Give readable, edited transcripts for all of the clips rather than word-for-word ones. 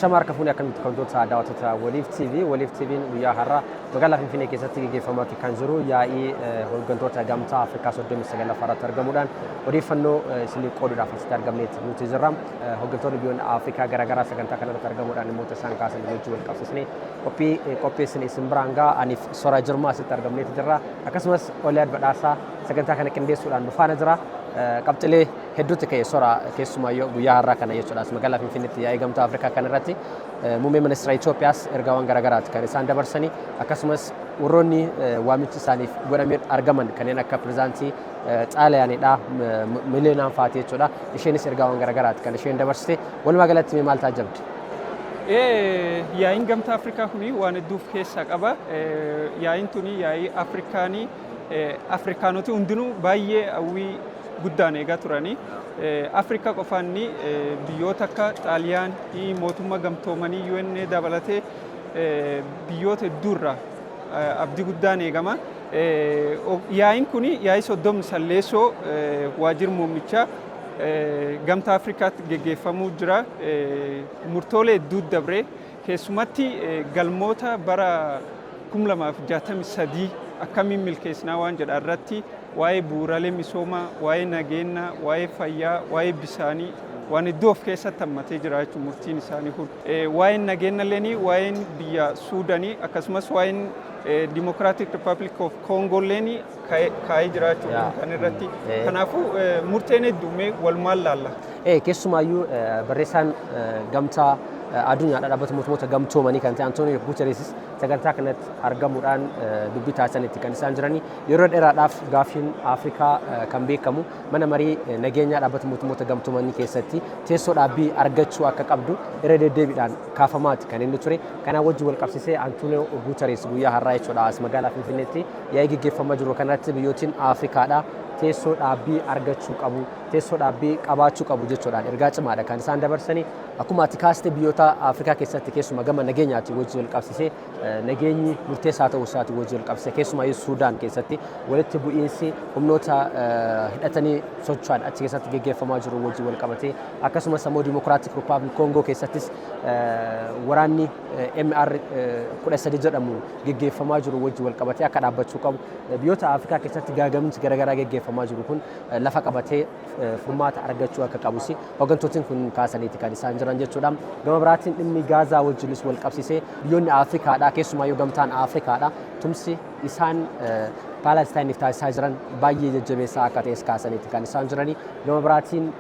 Shama harka fuunee, akkamitti kabajtoota daawwattoota Waliif TV. Waliif TV'n guyyaa har'aa magaalaa Finfinnee keessatti gaggeeffamaatti kan jiru yaa'ii hooggantoota Gamtaa Afrikaa 39ffaa irratti argamuudhaan odeeffannoo isinii qooduudhaaf asitti argamneeti nuti jirra. Hooggantoonni biyyoonni Afrikaa garaagaraa sagantaa kanarratti argamuudhaan dhimmoota isaan kaasan wajjin wal qabsiisnee qophii qopheessine isin biraan ga'a. Aniif Soraa Jirmaa asitti argamneeti jirra. Akkasumas Oliyaad Badhaasaa sagantaa kana qindeessuudhaan nu faana jira. Qabxilee hedduutti ka'e, Sora, keessumaayyuu guyyaa har'aa kana jechuudha. As magaalaa Finfinneetti yaa'ii Gamtaa Afrikaa kana irratti muummee ministeera Itoophiyaas ergaawwan garaagaraati kan isaan dabarsanii, akkasumas warroonni waamichi isaaniif godhamee argaman kanneen akka pirezidaantii Xaaliyaanidha, Mileenaan faati jechuudha. Isheenis ergaawwan garaagaraati kan isheen dabarsite. Walumaa galatti mee maal taajjabde? Yaa'iin Gamtaa Afrikaa kuni waan hedduu of keessaa qaba. Yaa'iin tuni yaa'ii Afrikaanii Afrikaanoti hundinuu baay'ee hawwii guddaan eegaa turanii. Afrikaa qofaan biyyoota akka Xaaliyaan, mootummaa gamtoomanii UN dabalatee biyyoota hedduurraa abdii guddaan eegama. Yaa'iin kun yaa'ii 39 waajjira muummichaa Gamtaa Afrikaatti geggeeffamuu jira. Murtoolee hedduu dabree, keessumatti galmoota bara 2063 akkamiin milkeessinaa waan jedha irratti, waa'ee bu'uuraalee misoomaa, waa'ee nageenyaa, waa'ee fayyaa, waa'ee bisaanii waan hedduu of keessatti hammatee jira jechuun murtiin isaanii kun. Waa'een nageenya illee, waa'een biyya Suudanii, akkasumas waa'een Democratic Republic of Congo illee kaa'ee jira jechuudha kan irratti. Kanaafuu murteen hedduumee walumaan laalla. Keessumaayyuu barreessaan Gamtaa Addunyaadha, Dhaabbata Mootummoota Gamtoomanii kan ta'e Antooniyoo Guutereesis sagantaa kanatti argamuudhaan dubbii taasisanitti kan isaan jiranii. Yeroo dheeraadhaaf gaaffiin Afrikaa kan beekamu mana marii nageenyaa Dhaabbata Mootummoota Gamtoomanii keessatti teessoo dhaabbii argachuu akka qabdu irra deddeebiidhaan kaafamaati kan inni ture. Kanaan wajjin wal qabsiisee Antooniyoo Guuterees guyyaa har'aa jechuudha as magaalaa Finfinneetti yaa'ii gaggeeffamaa jiru kanatti biyyootiin Afrikaadha teessoo dhaabbii argachuu qabu, teessoo dhaabbii qabaachuu qabu jechuudhaan ergaa cimaadha kan isaan dabarsanii. Akkuma ati kaaste, biyyoota Afrikaa keessatti keessumaa gama nageenyaatiin wajjin wal qabsiisee nageenyi murteessaa ta'uu isaatiin wajjin wal qabsiisee, keessumaa Suudaan keessatti walitti bu'iinsi humnoota hidhatanii socho'an achi keessatti gaggeeffamaa jiru wajjin wal qabatee, akkasumas immoo Dimokiraatik Rippaabilik Koongoo keessattis waraanni MR 13 jedhamu gaggeeffamaa jiru wajjin wal qabatee akka dhaabbachuu qabu, biyyoota Afrikaa keessatti gaagamti garaagaraa gaggeeffamaa jiru kun lafa qabatee furmaata argachuu akka qabus hooggantootni kun kaasaniiti kan isaan jiran jechuudha. Gama biraatiin dhimmi Gaazaa wajjinis wal qabsiisee biyyoonni Afrikaadha, keessumaayyuu Gamtaan Afrikaadha, tumsi isaan Paalestaayiniif taasisaa jiran baay'ee jajjabeessaa akka ta'es kaasaniiti kan isaan jiranii. Gama biraatiin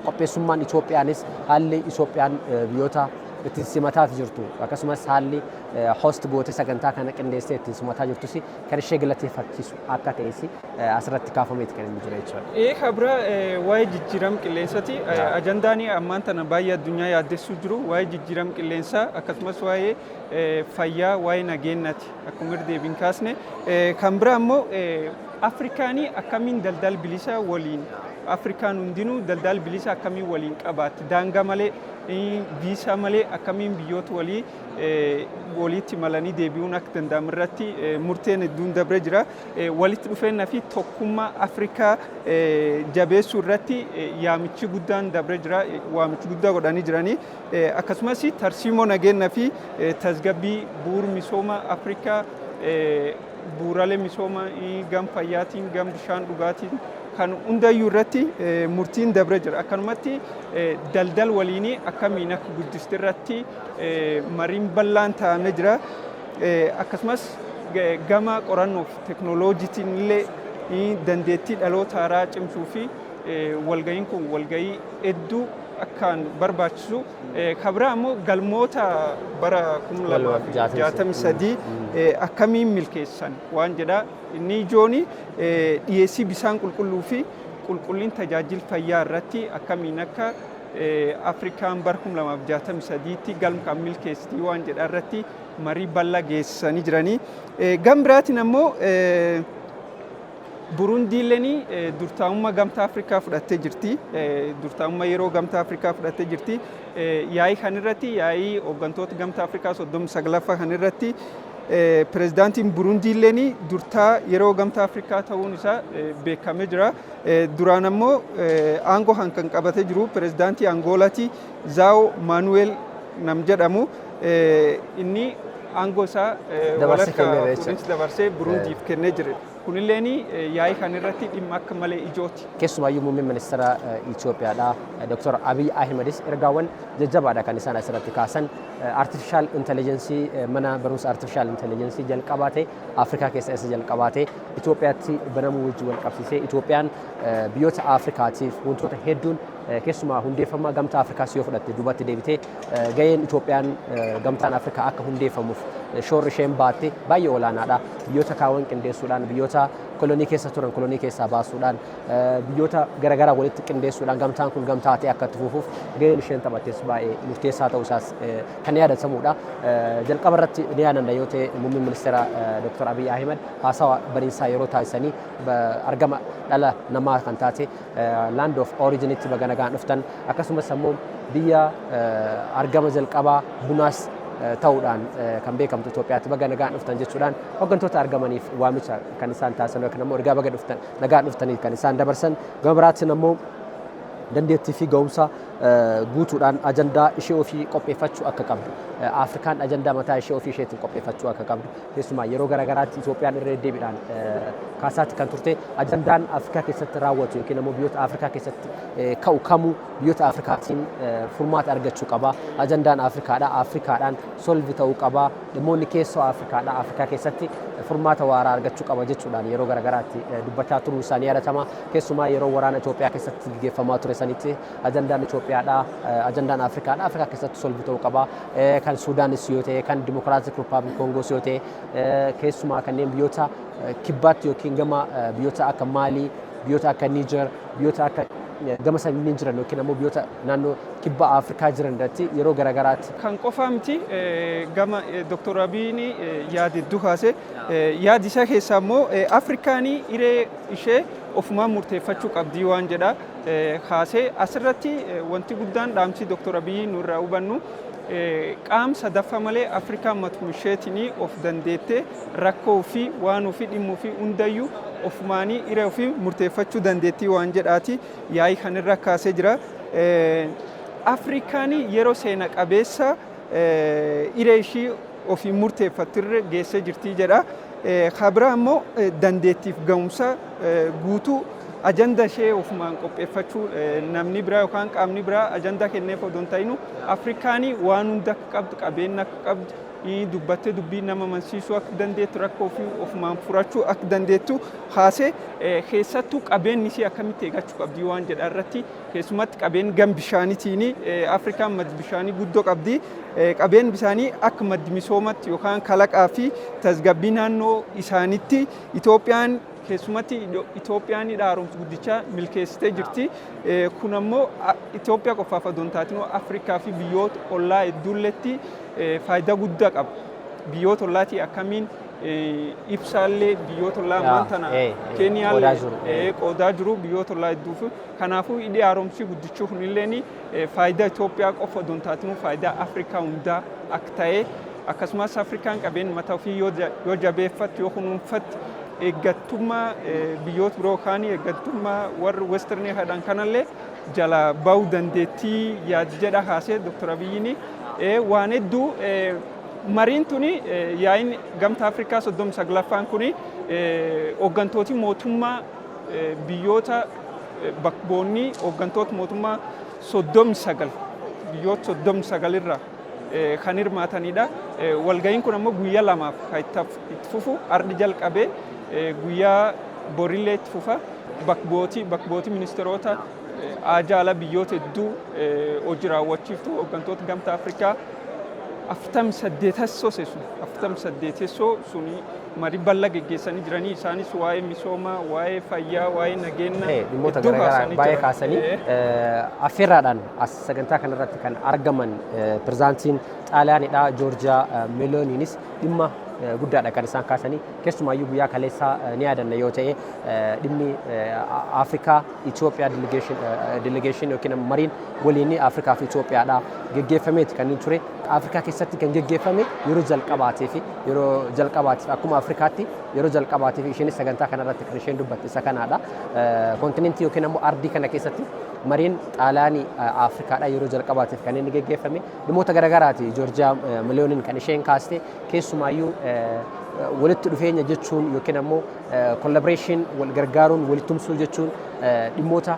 qopheessummaan Itoophiyaanis haalli Itoophiyaan biyyoota ittiin simataa jirtu, akkasumas haalli host gootee sagantaa kana qindeessee ittiin simataa jirtus kan ishee galateeffachiisu akka ta'es asirratti kaafameeti kan inni jiru jechuudha. Ee, kabira waa'ee jijjiirama qilleensaati. Ajandaan ammaan tana baay'ee addunyaa yaaddessuu jiru waa'ee jijjiirama qilleensaa, akkasumas waa'ee fayyaa, waa'ee nageenyaati akkuma irra deebiin kaasne. Kan biraa immoo Afrikaanii akkamiin daldala bilisa waliin, Afrikaan hundinuu daldala bilisa akkamiin waliin qabaatti, daangaa malee, viisaa malee akkamiin biyyoota walii walitti malanii deebi'uun akka danda'amu irratti murteen hedduun dabree jira. Walitti dhufeenya fi tokkummaa Afrikaa jabeessuu irratti yaamichi guddaan dabree jira. Waamichi guddaa godhanii jiranii. Akkasumas tarsiimoo nageenya fi tasgabbii bu'uura misooma Afrikaa, bu'uuraalee misooma gam fayyaatiin, gam bishaan dhugaatiin kan hundayyuu irratti murtiin dabree jira. Akkanumatti daldal waliinii akkamiin akka guddisti irratti mariin bal'aan taa'amee jira. Akkasumas gama qorannoof teknooloojiitiin illee dandeettii dhaloota haaraa cimsuu fi walga'iin kun walga'ii hedduu akkaan barbaachisu. Kabira ammoo galmoota bara 2063 akkamiin milkeessan waan jedha. Inni ijoon dhiyeessii bishaan qulqulluu fi qulqullin tajaajila fayyaa irratti akkamiin akka Afrikaan bara 2063tti galma kan milkeessitii waan jedha irratti marii bal'aa geessisanii jiranii. Gam biraatiin ammoo Burundiileen durtaa'ummaa Gamtaa Afrikaa fudhattee jirti. Durtaa'ummaa yeroo Gamtaa Afrikaa fudhattee jirti. Yaa'ii kan irratti, yaa'ii hooggantoota Gamtaa Afrikaa 39ffaa kan irratti, pirezidaantiin Burundiilleen durtaa yeroo Gamtaa Afrikaa ta'uun isaa beekamee jira. Duraan ammoo aangoo kan qabatee jiru pirezidaantii Angoolaati, Zaawo Maanuweel Nam jedhamu inni aangoo isaa dabarsee walharka kenneera jechuudha. Fuudhinsi dabarsee Burundiif kennee jira. Kunilleen yaa'ii kan irratti dhimma akka malee ijooti. Keessumaayyuu muummeen ministeera Itoophiyaadha. Dr. Abiy Ahimedis ergaawwan jajjabaadha kan isaan asirratti kaasan. Artificial intelligence, mana barumsa artificial intelligence jalqabaa ta'e, Afrikaa keessa isa jalqabaa ta'e Itoophiyaatti banamuu wajjin wal qabsiisee, Itoophiyaan biyyoota Afrikaatiif wantoota hedduun, keessumaa hundeeffama Gamtaa Afrikaas yoo fudhatte, duubatti deebitee gaheen Itoophiyaan Gamtaan Afrikaa akka hundeeffamuuf shoorri isheen baatte baay'ee olaanaadha. Biyyoota kaawwan qindeessuudhaan, biyyoota kolonii keessa turan kolonii keessaa baasuudhaan, biyyoota garaagaraa walitti qindeessuudhaan gamtaan kun gamtaa ta'e akka itti fufuuf gaheen isheen taphattes baay'ee murteessaa ta'uu isaas kan yaadatamudha. Jalqaba irratti ni yaadanna yoo ta'e, muummeen ministeera Dr. Abiy Ahmed haasawa baniinsaa yeroo taasisanii argama dhala namaa kan taate Land of Originitti baga nagaan dhuftan, akkasumas immoo biyya argama jalqabaa bunaas ta'uudhaan kan beekamtu Itoophiyaatti baga nagaan dhuftan jechuudhaan hooggantoota argamaniif waamicha kan isaan taasisan yookiin immoo ergaa baga dhuftan nagaan dhuftanii kan isaan dabarsan. Gama biraatiin immoo dandeettii fi ga'umsa guutuudhaan ajandaa ishee ofii qopheeffachuu akka qabdu, Afrikaan ajandaa mataa ishee ofii isheetiin qopheeffachuu akka qabdu, keessumaa yeroo garaagaraatti Itoophiyaan irra deddeebiidhaan kaasaatti kan turte ajandaan Afrikaa keessatti raawwatu yookiin immoo biyyoota Afrikaa keessatti ka'u kamuu biyyoota Afrikaatiin furmaata argachuu qaba. Ajandaan Afrikaadha. Afrikaadhaan solve ta'uu qaba. Dhimmoonni keessoo Afrikaadha. Afrikaa keessatti furmaata waaraa argachuu qaba jechuudhaan yeroo garaagaraatti dubbachaa turuun isaanii yaadatama. Keessumaa yeroo waraana Itoophiyaa keessatti gaggeeffamaa ture sanitti ajandaan Itoophiyaadha. Ajandaan Afrikaadha. Afrikaa keessatti solve ta'uu qaba. Kan Suudaanis yoo ta'e, kan Dimokiraatik Rippaabilik Koongoos yoo ta'e, keessumaa kanneen biyyoota kibbaatti yookiin gama biyyoota akka Maalii, biyyoota akka Niijer, biyyoota akka gama saniin jiran yookiin ammoo biyyoota naannoo kibba Afrikaa jiran irratti yeroo garaagaraatti Kan qofaa miti, gama Dr. Abiyyiin yaada hedduu kaase. Yaadi isaa keessaa immoo Afrikaan hiree ishee ofumaan murteeffachuu qabdii waan jedha kaasee. Asirratti wanti guddaan dhaamsi Dr. Abiyyi nurraa hubannu, qaam sadaffaa malee Afrikaan matuma isheetiin of dandeettee rakkoo fi waan ofii dhimmuu fi hundayyuu ofumaanii hiree ofii murteeffachuu dandeettii waan jedhaati yaa'ii kanirra kaasee jira. Afrikaan yeroo seena qabeessa hiree ishii ofii murteeffattu irra geessee jirti jedha. Kabira immoo dandeettiif ga'umsa guutuu ajanda ishee ofumaan qopheeffachuu, namni biraa yookaan qaamni biraa ajanda kenneef odoo hin ta'inu, Afrikaan waan hunda akka qabdu, qabeenya akka qabdu, dubbattee dubbii nama amansiisuu akka dandeettu, rakkoo ofii ofumaan furachuu akka dandeettu kaasee, keessattuu qabeenyi ishee akkamitti eeggachuu qabdi waan jedha irratti, keessumatti qabeen gam bishaaniitiin Afrikaan maddi bishaanii guddoo qabdi. Qabeen bishaanii akka maddi misoomatti yookaan kalaqaa fi tasgabbii naannoo isaanitti Itoophiyaan, keessumatti Itoophiyaan hidha haaromsa guddichaa milkeessitee jirti. Kun ammoo Itoophiyaa qofaaf odoo hin taatin Afrikaa fi biyyoota ollaa hedduulletti faayidaa guddaa qaba. Biyyoota ollaatii akkamiin ibsaallee biyyoota ollaa ammaan tana Keeniyaallee qoodaa jiru biyyoota ollaa hedduuf. Kanaafuu hidhi haaromsi guddichuu kunilleen faayidaa Itoophiyaa qofa odoo hin taatin faayidaa Afrikaa hundaa akka ta'e, akkasumas Afrikaan qabeenya mataa ofii yoo jabeeffattu, yoo kunuunfatti, eeggattummaa biyyoota biroo kaanii, eeggattummaa warri westernii kadhan kanallee jala bahuu dandeettii yaad jedha kaasee Dr. Abiyyiin. Waan hedduu mariin tuni, yaa'iin Gamtaa Afrikaa 39ffaan kuni hooggantooti mootummaa biyyoota bakkoonni hooggantoota mootummaa 39, biyyoota 39 irraa kan hirmaatanidha. Walga'iin kun ammoo guyyaa 2f kan itti fufu, ardi jalqabee guyyaa borillee itti fufa. Bakkooti ministeerota haajaa biyyoota hedduu, hojii raawwachiiftuu hooggantoota Gamtaa Afrikaa 48essoo sun, 48essoo suni marii bal'aa geggeessanii jiranii. Isaanis waa'ee misoomaa, waa'ee fayyaa, waa'ee nageenya dhimmoota garaagaraa baay'ee kaasanii. Affeerraadhaan as sagantaa kanarratti kan argaman pirezidaantiin Xaaliyaanidha, Joorjiyaa Melooniinis dhimma guddaadha kan isaan kaasanii. Keessumaayyuu guyyaa kaleessaa ni yaadanna yoo ta'e, dhimmi Afrikaa Itoophiyaa delegation yookiin mariin waliin Afrikaa fi Itoophiyaadha geggeeffameeti kan inni ture. Afrikaa keessatti kan geggeeffame yeroo jalqabaatiif, yeroo jalqabaatiif akkuma Afrikaatti Yeroo jalqabaatiif isheenis sagantaa kanarratti kan isheen dubbatte isa kanaadha. Kontinentii yookiin ammoo ardii kana keessatti mariin Xaaliyaanii Afrikaadha yeroo jalqabaatiif kan inni geggeeffame. Dhimmoota garaagaraati Joorjiyaa Melooniin kan isheen kaaste. Keessumaayyuu walitti dhufeenya jechuun yookiin ammoo collaboration, wal gargaaruun, walitti tumsuu jechuun dhimmoota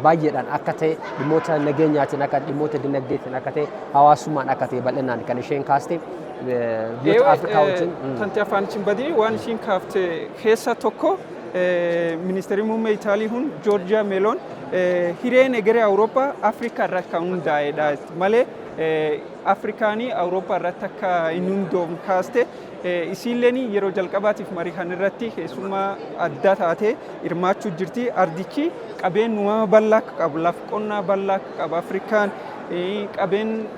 baay'eedhaan akka ta'e, dhimmoota nageenyaatiin akka, dhimmoota dinagdeetiin akka ta'e, hawaasummaan akka ta'e bal'inaan kan isheen kaaste biyyoota Afrikaa wajjin. Tanti afaan hin badini, waan ishiin kaafte keessa tokko, ministeerri muummee Itaalii kun Joorjiyaa Meeloon, hireen egeree Awurooppaa Afrikaa irratti kan hundaa'edha malee Afrikaanii Awurooppaa irratti akka hin hundoofne kaaste. Isiilleen yeroo jalqabaatiif marii kan irratti keessummaa addaa taatee hirmaachuu jirti. Ardichi qabeen uumama bal'aa akka qabu, lafa qonnaa bal'aa akka qabu, Afrikaan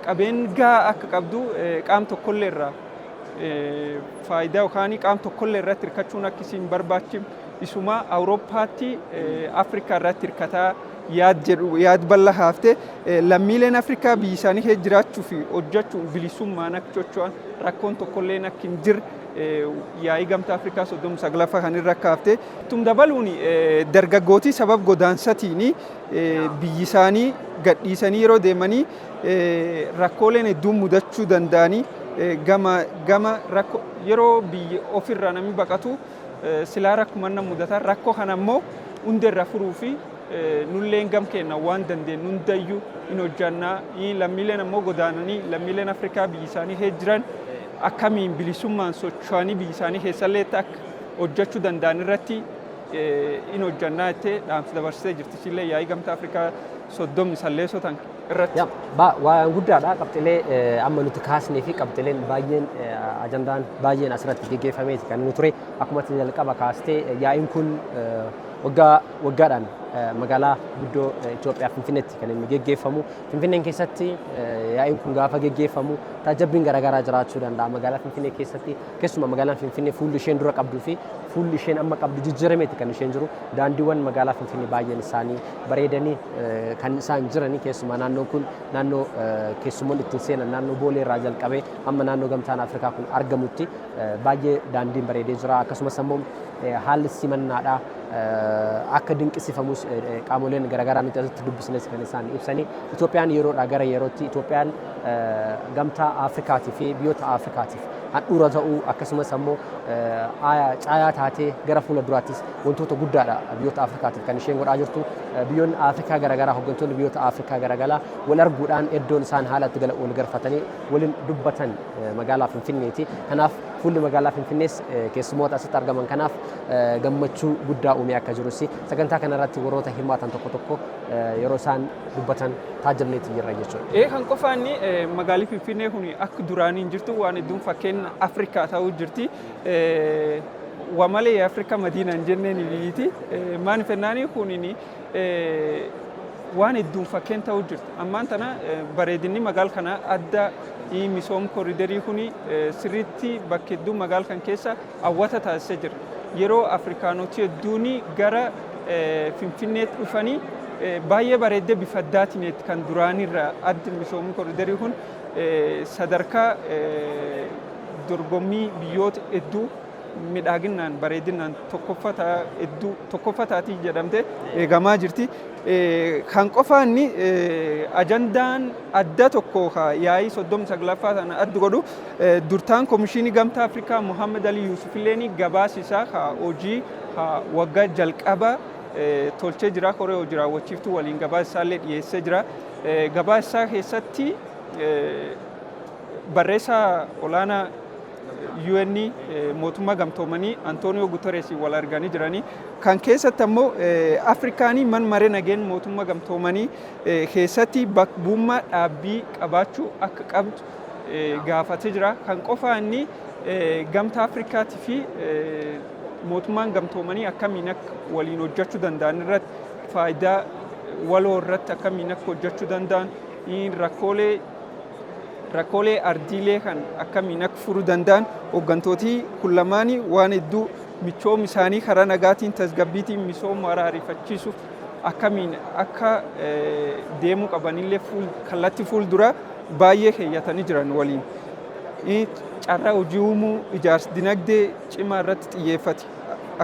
qabeen gahaa akka qabdu, qaam tokkollee irraa faayidaa yookaan qaam tokkollee irratti hirkachuun akka isiin barbaachifne, isuma Awurooppaatti Afrikaa irratti hirkataa yaad jedhu yaad bal'aa haaftee, lammiileen Afrikaa biyyi isaanii keessa jiraachuu fi hojjechuun bilisummaan akka socho'an, rakkoon tokkolleen akka hin jirre yaa'ii Gamtaa Afrikaa 39ffaa kan irra kaafte. Tum dabaluun dargaggootii sabab godaansatiin biyyi isaanii gadhiisanii yeroo deemanii rakkooleen hedduun mudachuu danda'anii, gama gama rakkoo yeroo biyyi ofirraa namni baqatu silaa rakkuma nama mudata. Rakkoo kana immoo hundeerra furuu fi nulleen gam keenya waan dandeenyu hundayyuu hin hojjannaa. Lammiileen ammoo godaananii, lammiileen Afrikaa biyyi isaanii keessa jiran akkamiin bilisummaan socho'anii biyyi isaanii keessallee akka hojjechuu danda'an irratti hin hojjannaa jettee dhaamsa dabarsitee jirti. Ishillee yaa'ii Gamtaa Afrikaa 39tan irratti. Waan guddaadha. Qabxilee amma nuti kaasnee fi qabxileen baay'een, ajandaan baay'een asirratti geggeeffameeti kan inni ture. Akkuma jalqaba kaastee, yaa'iin kun waggaa waggaadhaan magaalaa guddoo Itoophiyaa Finfinneetti kan inni geggeeffamu. Finfinneen keessatti yaa'iin kun gaafa geggeeffamu taajabbiin garaagaraa jiraachuu danda'a. Magaalaa Finfinnee keessatti, keessumaa magaalaan Finfinnee fuulli isheen dura qabduu fi fuulli isheen amma qabdu jijjiirameeti kan isheen jiru. Daandiiwwan magaalaa Finfinnee baay'een isaanii bareedanii kan isaan jiranii. Keessumaa naannoon kun naannoo keessummoonni ittiin seenan, naannoo Boolee irraa jalqabee hamma naannoo Gamtaan Afrikaa kun argamutti baay'ee daandiin bareedee jira. Akkasumas ammoo haalli simannaadhaa akka dinqisiifamus qaamoleen garaagaraa nuti asitti dubbisnes kan isaan ibsanii. Itoophiyaan yeroodhaa gara yerootti Itoophiyaan Gamtaa Afrikaatii fi biyyoota Afrikaatiif handhuura ta'uu, akkasumas ammoo caayaa taatee gara fuula duraattis wantoota guddaadha biyyoota Afrikaatiif kan isheen godhaa jirtu. Biyyoonni Afrikaa garaagaraa, hooggantoonni biyyoota Afrikaa garaagaraa wal arguudhaan iddoon isaan haala itti wal garfatanii waliin dubbatan magaalaa Finfinneeti. Kanaaf fuulli magaalaa Finfinnees keessummoota asitti argaman kanaaf gammachuu guddaa uumee akka jirus sagantaa kanarratti warroota hirmaatan tokko tokko yeroo isaan dubbatan taajabneeti jirra jechuudha. Ee, kan qofaan magaalli Finfinnee kun akka duraanii hin jirtu, waan hedduun fakkeenya Afrikaa ta'uu jirti. Wamalee Afrikaa madiinaan jenneen biyyiiti. Maal fennaanii kun waan hedduun fakkeen ta'uu jirti. Ammaan tana bareedinni magaala kanaa adda, misoom koriidarii kun sirriitti bakka hedduu magaala kan keessa hawwata taasisee jira. Yeroo Afrikaanoti hedduun gara Finfinneetti dhufanii baay'ee bareeddee bifa addaatiin kan duraanirra addi misoomni koriidarii kun sadarkaa dorgommii biyyoota hedduu midhaaginaan bareedinaan hedduu tokkoffaa taatii jedhamte eegamaa jirti. Kan qofaan ajandaan adda tokko yaa'ii 39ffaa sana adda godhu, durtaan Komishinii Gamtaa Afrikaa Muhammad Ali Yusuf illeen gabaasa isaa hojii waggaa jalqaba tolchee jira. Koree hojii raawwachiiftuu waliin gabaasa isaallee dhiyeessee jira. Gabaasa isaa keessatti barreessaa olaanaa UN, Mootummaa Gamtoomanii, Antooniyoo Guterres wal arganii jiranii. Kan keessatti ammoo Afrikaanii man maree nageen Mootummaa Gamtoomanii keessatti bakka bu'ummaa dhaabbii qabaachuu akka qabdu gaafatee jira. Kan qofaa inni Gamtaa Afrikaatii fi Mootummaan Gamtoomanii akkamiin akka waliin hojjechuu danda'an irratti, faayidaa waloo irratti akkamiin akka hojjechuu danda'an, rakkoolee ardiilee kan akkamiin akka furuu danda'an, hooggantootii kun lamaanii waan hedduu michooma isaanii karaa nagaatiin, tasgabbiitiin, misooma ariifachiisuuf akkamiin akka deemuu qabanillee kallattii fuuldura baay'ee keeyyatanii jiran waliin. Carraa hojii uumuu, ijaarsa dinagdee cimaa irratti xiyyeeffate.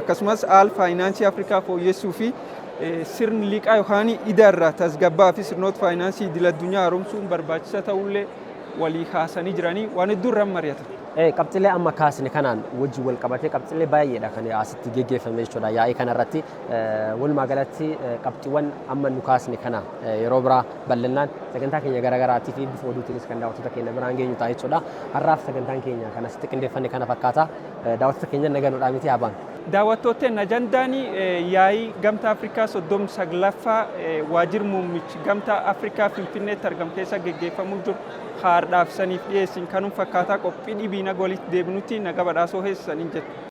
Akkasumas haala faayinaansii Afrikaa fooyyessuu fi sirni liqaa yookaan idaa irraa tasgabbaa fi sirnoota faayinaansii idil addunyaa haaromsuun barbaachisaa ta'ullee walii kaasanii jiranii waan hedduu irraan mari'atan. Qabxiilee amma kaasne kanaan wajjin wal qabatee qabxiilee baay'eedha kan asitti geggeeffame jechuudha yaa'ii kanarratti. Walumaa galatti qabxiiwwan amma nu kaasne kana yeroo biraa bal'inaan sagantaa keenya garaagaraatii fi bifa oduutiinis kan daawwattoota keenya biraan geenyu ta'a jechuudha. Har'aaf sagantaan keenya kan asitti qindeeffanne kana fakkaata. Daawwattoota keenya naganuudhaa miti habaan. Daawwattootteen, ajandaan yaa'ii Gamtaa Afrikaa 39ffaa waajjira muummichi Gamtaa Afrikaa Finfinneetti argamu keessa geggeeffamuu jiru haardhaaf saniif dhiyeessin kanum fakkaataa. Qophii dhibii naga walitti deebinutti naga badhaasoo heessaniin jedhu.